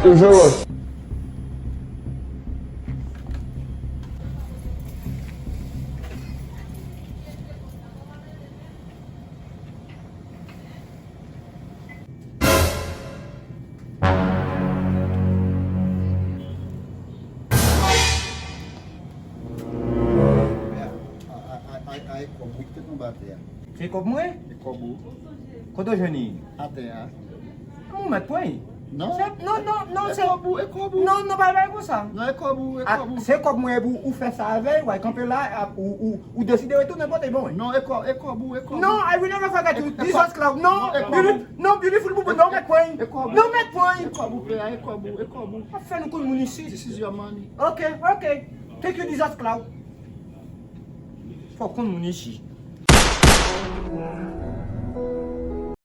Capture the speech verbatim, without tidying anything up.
Zéro. Ay, ay, ay, kòb ou ki te tonbe atè a. Se kòb mwen? E kòb ou? Kote w jwenn li? Atè a. Mwen mèt pran li. Non. Se, non, non, non, e se kòb ou, e kòb ou. Non, non, pa bay konsa. Non, e kòb ou, e kòb ou. Se kòb mwen epi ou fè sa avè l, w al kanpe la, ap, ou, ou, ou deside retounen pote l ban mwen. Non, e kòb, e kòb ou, e kòb ou. No, I will never forget you. This is cloud. No, beautiful, no, beautiful boo boo, non, mèt pran li. E kòb ou. Non, mèt pran li. E kòb ou, pè a, e kòb ou, e kòb ou. Ap fè nou konn moun isit. This is your money. Ok, ok. Thank you, this is cloud. Fò konn moun isit.